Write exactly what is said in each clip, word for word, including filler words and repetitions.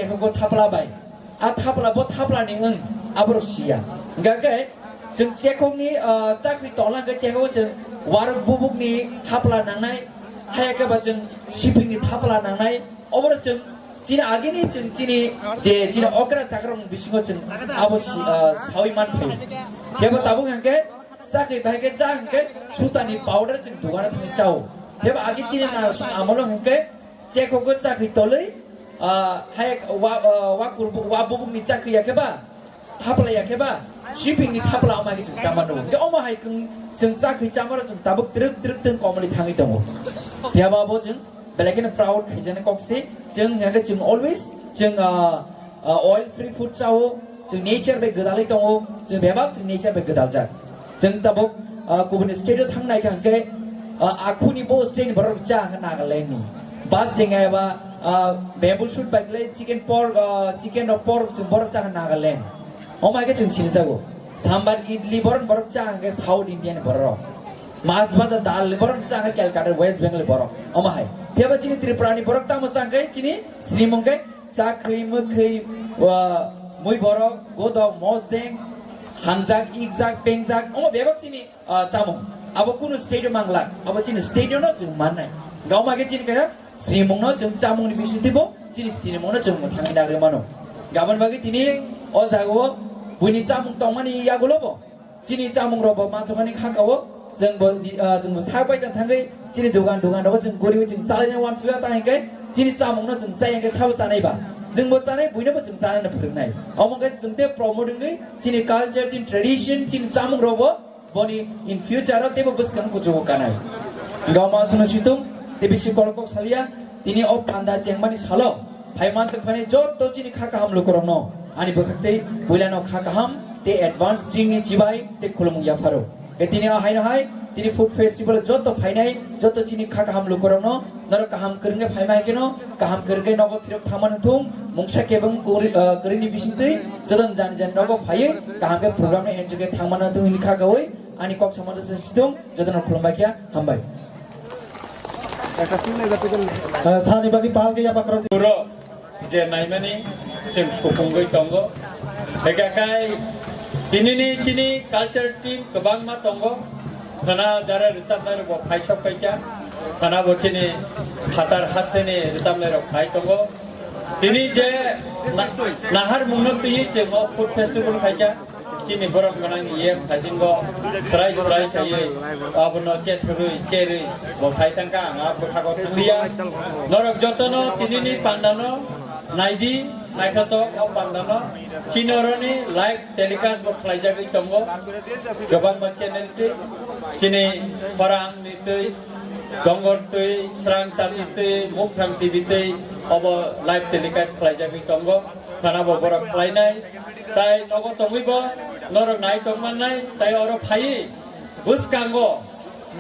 Chekhogo thapla bai. A thapla bo thapla ni wng, aborok siya. Hingkha khe chwng chekhokni, ah, chakri tongla hingkhe chekhogo chwng warok bubukni thapla nangnai, haya khe ba chwng sipingni thapla nangnai. Oborok chwng chini agini chwng chini je chini okra chakrok bisingo chwng abo si, ah, sawi man phaio. Kebo tabuk hingkhe chakri bai khe cha hingkhe sutani powder chwng dogano thangwi chao. Kebo agi chini na amolo hingkhe Chekhogo chakri tolwi, ah, hai wa, ah, wa kurbu-, wa bubukni chakri ya khe ba, thapla ya khe ba, sipingni thapla omo hai khe chwng chama nungo. Hingkhe omo hai khe chwng chakri chamaro chwng tabuk twrwk twrwk twng komoli thangwi tongo. Phiya ba bo chwng belai kheno proud khaijani kok se, chwng hingkhe chwng always chwng, ah, ah, oil free food chao, chwng nature bai gwdalwi tongo, chwng bebak chwng nature bai gwdaljak. Chwng tabuk, ah, kubuni state o thang nai kha hwnkhe, ah, akhuni bo state ni borok cha hwnkhe Nagaland ni. Bas ringa eba, ah, bamboo shoot bai kwlai chicken pork, ah, chicken rok pork chwng borok cha hwnkhe Nagaland. Omo hai khe chwng sinijago. Sambar idli borok borok cha hwnkhe South India ni borok. Mas baja dal borok cha hwnkhe Calcutta West Bengal ni borok. Omo hai. Phiya ba chini Tripura ni borok tamo cha hwnkhe chini sinimung khe Chakhwi, mwkhwi, ah, mui borok, godok, mosdeng, hangjak, ikjak, pengjak, omo bebak chini, ah, chamung. Abo kunu state o manglak, abo chini state o no chwng mannai. Gawma khe chini kaya, sinimung no chwng chamung ni bisingtwi bo, chini sinimung no chwng mwthangwi nagwi mano. Gabon bagwi tini o jaga o buini chamung tongmani yagulo bo. Chini chamung rok bo manthokmani kha kao, chwng bo, ah, chwng bo sak bai tang thangwi chini dugan, dugan rogo chwng goriwi chwng chalaina uansukya ta hingkhe chini chamung no chwng chai hingkhe sabo chanai ba. Chwng bo chanai, buino bo chwng chanai no phwrwngnai. Omo khe chwng te promote wngwi chini culture, chini tradition, chini chamung rok bo boni in future o teibo bwskang kuchugo kanai. Gama suno situng, te bisi kolok kok salia, tini o panda chengmani salo, phaiman tongphani jotto chini kha kaham lukurokno ani bwkhaktwi puilano kha kaham tei advance ringni chibai tei khulumung yapharo. Khe tini o haino hai tini food festival jotto phainai jotto chini kha kaham lukurokno norok kaham kwrwngkhe phaima hai kheno kaham kwrwngkhe nogo phirok thangmani thung mungsa kebeng kwrwi-, ah, kwrwini bisingtwi joto jani jani nogo phaiwi kaham khe program no enjoy khe thangmani thung hini kha kawi ani kok samano se situng jotono khulumbai khe hambai. Ah, sani bagwi pal khe yapakrok. Puro je naimani chwng supungwi tongo. Hwnkhe kai tinini chini culture team kwbangma tongo. Khana jara rwchapnai rokbo phai sok paikha. Khana bo chini phatar hasteni rwchapnai rok phai tongo. Tini je na-, nahar mungno twi chwng o food festival khaikha. Chini borok gwnang ye phaisingo srai srai khaiwi abono chethurwi cherwi bo sai tangkha, ang a bwkhago thanglia. Norok jotono tinini pandano naidi, naithotok o pandano. Chini oroni live telecast bo khlaijagwi tongo kwbangma channel twi. Chini Khorang ni twi, Dongor twi, Srang Chati twi, Mukthang T V twi obo live telecast khlaijagwi tongo. Khana bo borok khlainai. Tai nogo tongwi bo norok nai tongmannai, tai oro phaiwi bwskango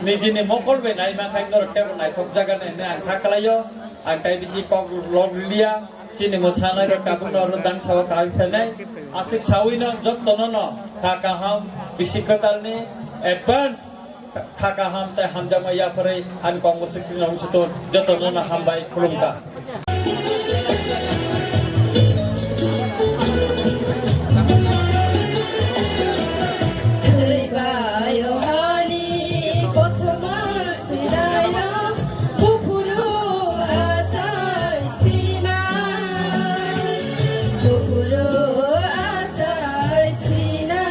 nijini mokol bai naima khai norok teibo naithok jaganai hwnwi ang kha kwlaio. Ang tai bisi kok lok liya, chini mwsanai rok tabukno oro dangsao kahai phainai. Aswk sawi no jottono no kha kaham bisi kwtalni advance Kha kaham tei hamjakma yapharwi ani kok mwswk twi nong situng jotono no hambai khulumkha. Thwibai o hani kothoma sinaino buphuru achai sina. Buphuru achai sina.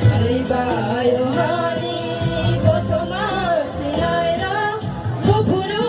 Thwibai o hani kothoma sinaino buphuru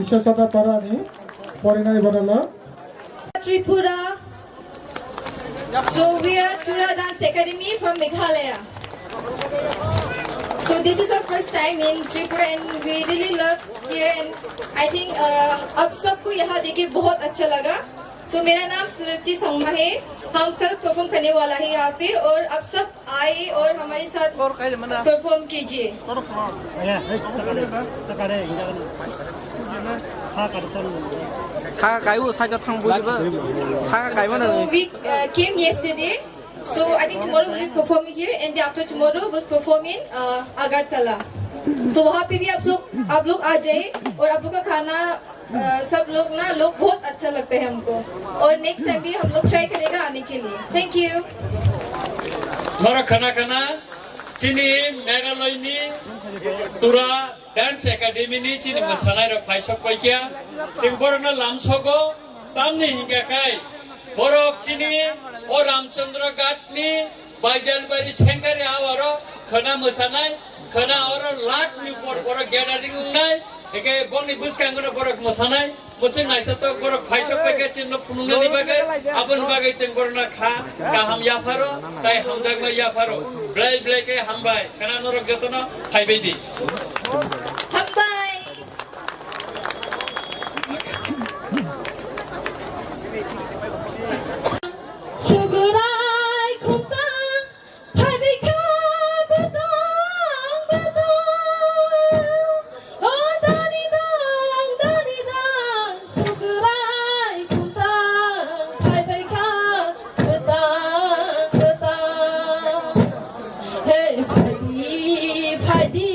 Biswasada Parani, Porinai Badala. Tripura. So we are Tura Dance Academy from Meghalaya. So this is our first time in Tripura and we really love here and I think uh, आप सबको यहाँ देख के बहुत अच्छा लगा. So मेरा नाम सुरुचि संगमा है. हम कल परफॉर्म करने वाला है यहाँ पे और आप सब आए और हमारे साथ परफॉर्म कीजिए. Thaka kaibo saika thang bujiba. Thaka kaibo na. So we uh, came yesterday. So I think tomorrow we'll be performing here and the after tomorrow we'll perform in uh, Agartala. तो वहाँ पे भी आप लोग आप लोग आ जाए और आप लोग का खाना अ, सब लोग ना लोग बहुत अच्छा लगता है हमको और नेक्स्ट टाइम भी हम लोग ट्राई करेगा आने के लिए. Thank you. Norok khana khana chini Meghalaya ni Tura Dance Academy ni chini mwsanai rok phaisok paikya. Chwng borokno lamsogo tamni hinkha kai borok chini o Ramchandra Ghat ni Baijalbari Sengkari awaro khwna mwsanai, khwna oro lakh ni por borok gathering wngnai, hingke bongni bwskango no borok mwsanai, mwswk naithotok borok phaisok paikha chwngno phunuknani bagwi, aboni bagwi chwng borokno kha kaham yapharo, tai hamjakma yapharo, belai belai khe hambai, khwna norok jotono phaibai di. Hambai. Sugurai khumta, phaibikha bwtang bwtang. O dani dang, dani dang, sugurai khumta, phaibikha bwtang bwtang. Hey, phaidi, phaidi.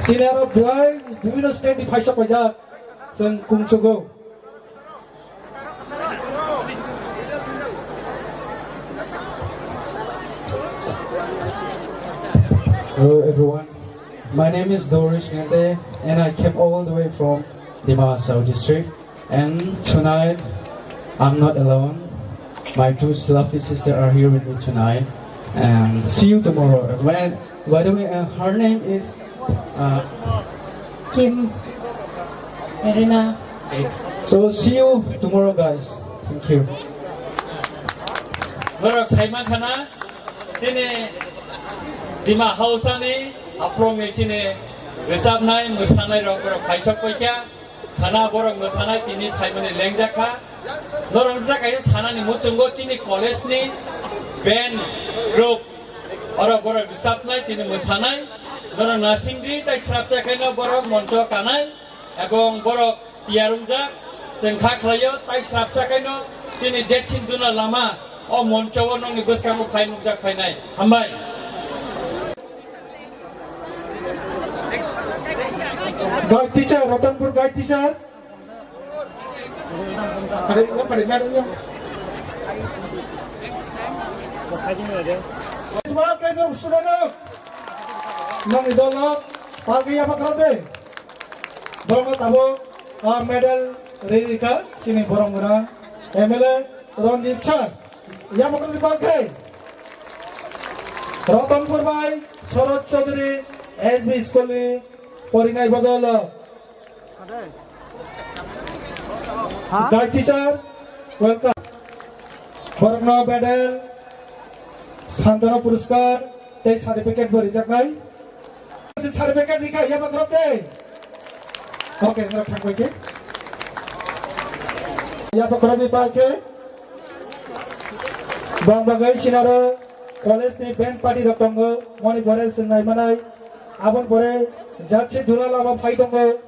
Chini aro buai bibino state ni phaisok paijak, chwng kumchugo. Hello everyone, my name is Doris Ngante and I came all the way from Dima Hasao district. And tonight, I'm not alone. My two lovely sisters are here with me tonight. And see you tomorrow. When, by the way, uh, her name is uh, Kim Erina. So see you tomorrow, guys. Thank you. Norok saiman khana, chini Dima Hausani, aphuruni chini rwchapnai, mwsanai rok borok phaisok paikha. Khana borok mwsanai tini phaimani lengjak kha. Norok wngkha kaisa sanani muchungo chini college ni band group. Oro borok rwchapnai tini mwsanai. Norok nasingdi tai srapsa khaino borok moncho kanai. Ebong borok tiyar wngjak. Chwng kha khlaio tai srapsa khaino chini Jetsin Dula lama o moncho o nokni bwskango phai nukjak phainai. Hambai. Guide teacher, Ratanpur guide teacher. Pal khe nwng student rok, nwng idol rok, pal khe yapha khwlai de. Borok no tabuk, ah, medal rwi rikha, chini borom gwnang M L A Ranjit sir. Yapha khwlai de pal khe. Ratanpur bai Saroj Chaudhary S B school ni porinai bodol. Guide teacher, welcome. Borokno medal, Santana Puruskar, tei certificate bo rijaknai. Certificate rikha, yapha khorok de. Okay, norok thangbai khe. Yapha khorok ni pal khe. Bang bagwi sinaro college ni band party rok tongo, moni pore chwng nai manai. Aboni pore Jetsin Dula lama phai tongo.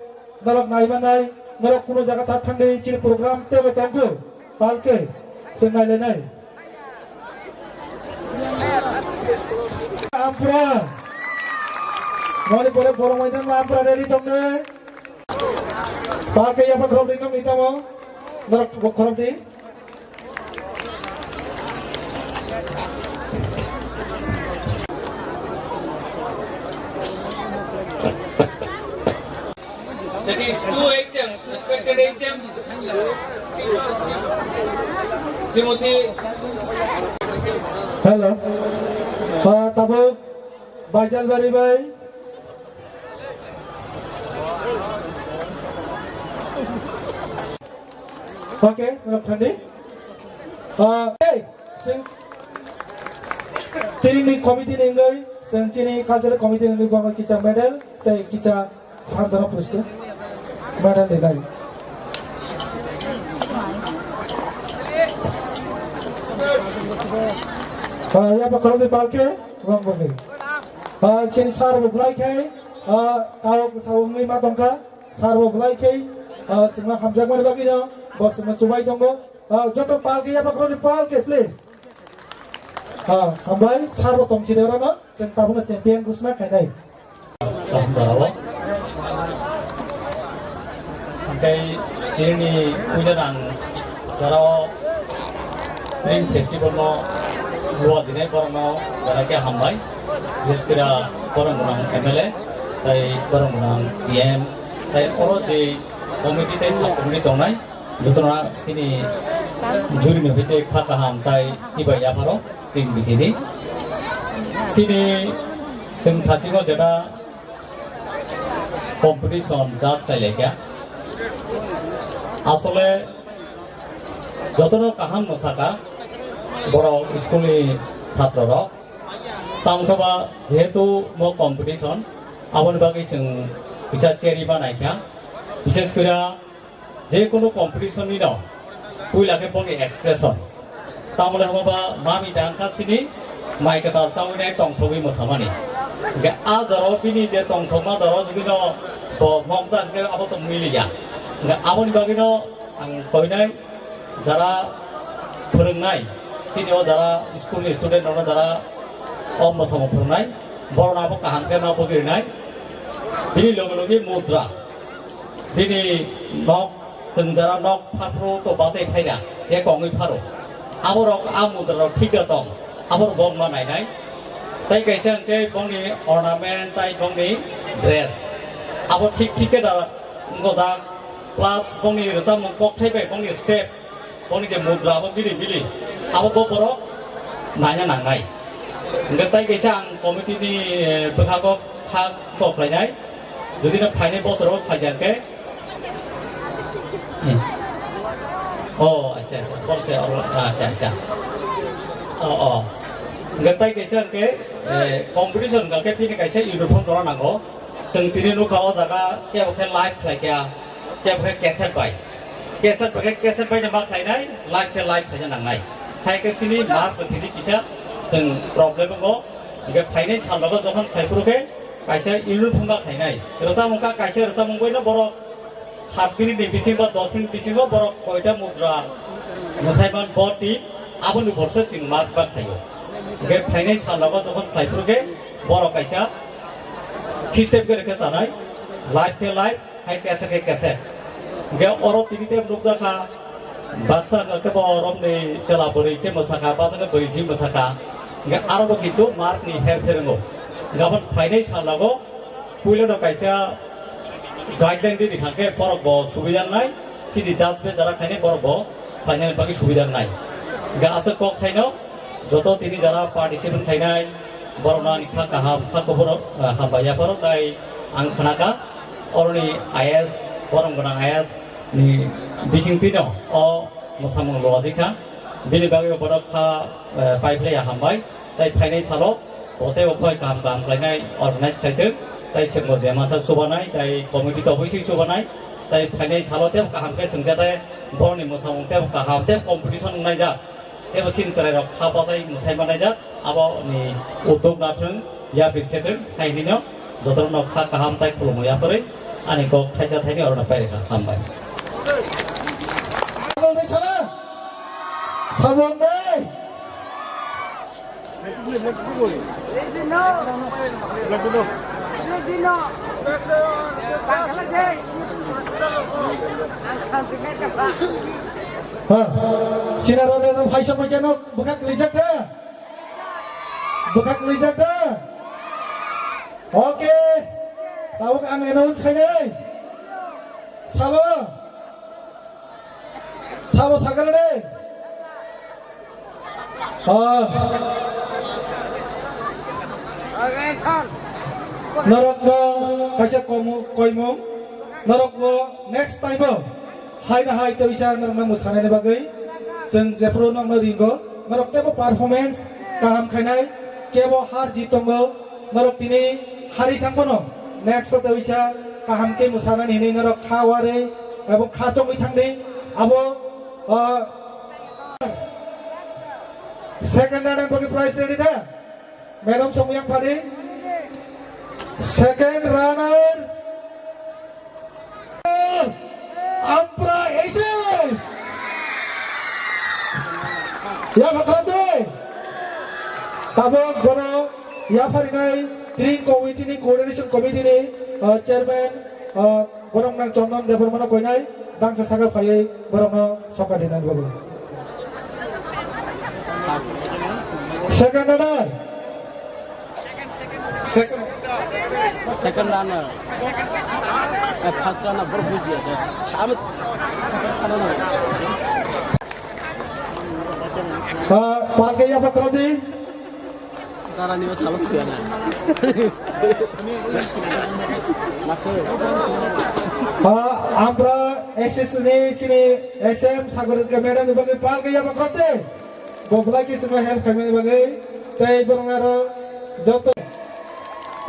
Norok nai manai, norok kuno jaga ta thangdi, chini program tebo tongkhu, pal khe, chwng nai lainai. Ampra, noni pore borok mai thangma ampra ready tongnai. Pal khe yapha khorok di nang itamo, norok khorok di. That is two H M, respected H M. Srimati. Hello. Ah, tabuk Baijalbari bai. Okay, norok thangdi. Ah, hey, chwng tini ni committee ni wngwi, chwng chini cultural committee ni wngwi bo kisa medal tei kisa Santana Puruskar medal rinai. Ah, yapha khoroknwi pal khe, wng bagwi. Ah, chini sir bo belai khe, ah, kau sa wngwi ma tongkha. Sir bo belai khe, ah, chwngno hamjakmani bagwino bo chwngno chubai tongo. Ah, joto pal khe yapha khoroknwi pal khe, please. Ah, hambai, sir bo tongsi de orono, chwng tabukno champion ghosna khainai. Kaham jora o. Hingkhai nini puila nang jora o Spring Festival no luwa dinai borokno belai khe hambai. Bises khe borok gwnang M L A, tei borok gwnang T M, tei oro je committee tei sub committee tongnai, jotono chini juri ni hoite kha kaham tai tibai yapharo team bisini. Chini chwng thachigo jeta competition judge khlai laikha. Asole jotono kaham no saka borok school ni chhatro rok. Tamo khe ba jehetu mo competition, aboni bagwi chwng kisa cherry banaikha. Bises kore je kono competition ni no puila khe boni expression. Tamole hwnba mami da wngkha sini mai kwtal chawi nai tongthogwi mwsamani. Hingkhe a jora o bini je tongthokma jora o jodi no bo mokjak khe abo to mili ya. Hingkhe aboni bagwi no ang koinai jara phwrwngnai, tini o jara school ni student rok no jara o mwsamung phwrwngnai, borok no abo kaham khe no bujui rinai. Bini loge loge mudra. Bini nok, twngjara nok, phapru to bachai phaina, e kongwi pharo. Aborok a mudra rok thik da tong, abor bok ma nainai. Tai kaisa hwnkhe bongni ornament, tai bongni dress. Abo thik thik khe da gojak, plus bongni rwchapmung kokthai bai bongni step, bongni je mudra abo bili bili, abo bo borok naina nangnai. Hwnkhe tai kaisa ang committee ni, eh, bwkhago kha kok khlainai. Jodi no phainai bosoro phaiya khe. Hmm. Oh, acha, acha. Borse, oh, acha, acha. Oh, oh. Hwnkhe tai kaisa hwnkhe, eh, competition hwnkhe bini kaisa uniform dora nango. Chwng tini nukha o jaga kebo khe live khlai kha, kebo khe cassette bai. Cassette bai khe cassette bai no ma khlainai, live khe live khlaina nangnai. Hai khe sini mar kwthwini kisa chwng problem wngo. Hwnkhe phainai sal rogo jokhon khlai phuru khe kaisa uniform ma khlainai. Rwchapmung kha kaisa rwchapmung bai no borok Saat minute ni bisingo, dos minute bisingo borok koita mudra mwsaiman bo team aboni borsa chwng mark ba khlaio. Hwnkhe phainai salogo jokhon khlai phuru khe borok kaisa system khe rwkhe chanai, live khe live, hai kesa khe kesa. Hwnkhe oro tini tei nukjakha baksa hwnkhe bo romni chwla bwrwi khe mwsakha, bachakhe bwrwi si mwsakha. Hwnkhe aro bo kintu mark ni her pherengo. Hwnkhe aboni phainai salogo puilano kaisa guideline ridi kha khe borok bo subida wngnai, chini judge be jara khainai borok bo phainani bagwi subida wngnai. Hwnkhe aswk kok saino joto tini jara participant khainai borokno ani kha kaham kha kuburo, ah, hambai yapharo tai ang khnakha oroni I A S, borom gwnang I A S ni bisingtwino o mwsamung lojikha. Bini bagwi borok kha, eh, paiphlaiya hambai. Tai phainai salo, o tei o khoi kaham kaham khlainai organize khlaitwk, tai chwngno je mansak chubanai, tai committee tobwi si chubanai, tai phainai salo tei kaham khe chwngjatai, borokni mwsamung tei kaham tei competition wngnaijak, tei bo sini chwrairok kha bachai mwsai manaijak, aboni uddog nathwng, yapri sethwng, hai hinino jotono kha kaham tai khulumwi yapharwi ani kok thaisa thaini orono pairikha, hambai. Sabon dai sala. Sabon dai. Ha. Sinaro result hai sampai keno bwkha klijak da. Bwkha klijak da. Oke. Tabuk ang announce khainai. Sabo. Sabo sakha de. Ah. Norokno kaisa komu-, koimung. Norokno next time o hai na hai tei bisa norokno mwsanani bagwi chwng jephuru norokno ringo. Norok teibo performance kaham khainai, kebo har jit tongo. Norok tini hari thang bono next o tei bisa kaham khe mwsanani hinwi norok kha warwi abo kha chongwi thangdi. Abo, ah, second runner bagwi prize ready da? Madam, song yang phadi. Second runner. Ampra S S. Ya, Bakrati. Tabuk bono yapharinai Tring Committee ni, Coordination Committee ni, uh, Chairman, uh, borok nang Chondon Debbarma no koinai, bangsa saka phaiwi borok no soka dinani bagwi. Second runner. Second. Second runner. Eh, first runner, bor bujiya de. Ami, ano na. Ah, palke ya pakrodi. Darani o salo thuya na. Ah, Ampra S S ni sini S M Sagorit ka madam ni bagwi palke ya pakrodi. Bo belai khe chwngno help khaimani bagwi tei borok aro joto.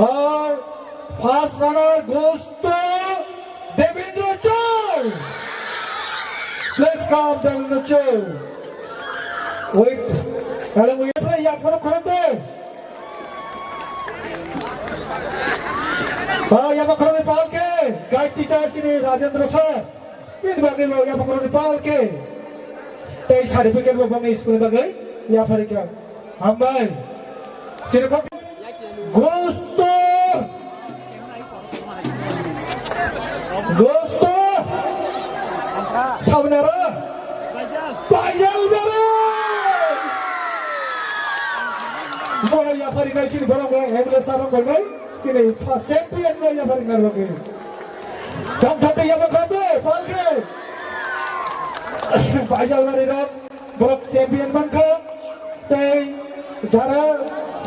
Ar first runner goes to Devendra Chou. Please come, Devendra Chou. Wait. Hello, wait. Play, ya, phone khorok de. Ah, ya, phone khorok de, palke. Guide teacher sini Rajendra sir. Bini bagwi bo yapha khoroknwi palke tei certificate bo bongni school ni bagwi yapharikha. Hambai. Chini kok goes to, Tara? Payal Bare! Bono yapari nai sini borok M L A sabo koi nai sini champion no yapari nai rogi. Kam thate yaba kambe palke. Payal Bare rok borok champion mankha. Tei jara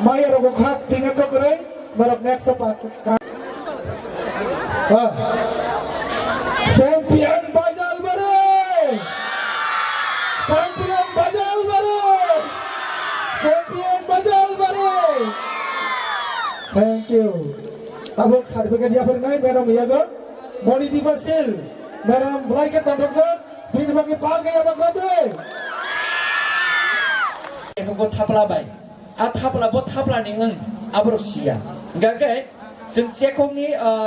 maya rogo khak tinga kokrai, borok next pa ka-, ah. Champion Bajal Bare! Champion Bajal Bare! Champion Bajal Bare! Thank you. Abo certificate yapharnai madam yago Moni Dipa Sil, madam Blaike Tandoksa, bini bagwi palke yaba khlai de. Eko bo thapla bai. A thapla bo thapla ni wng aborok siya. Hingkha khe chwng chekhokni, ah,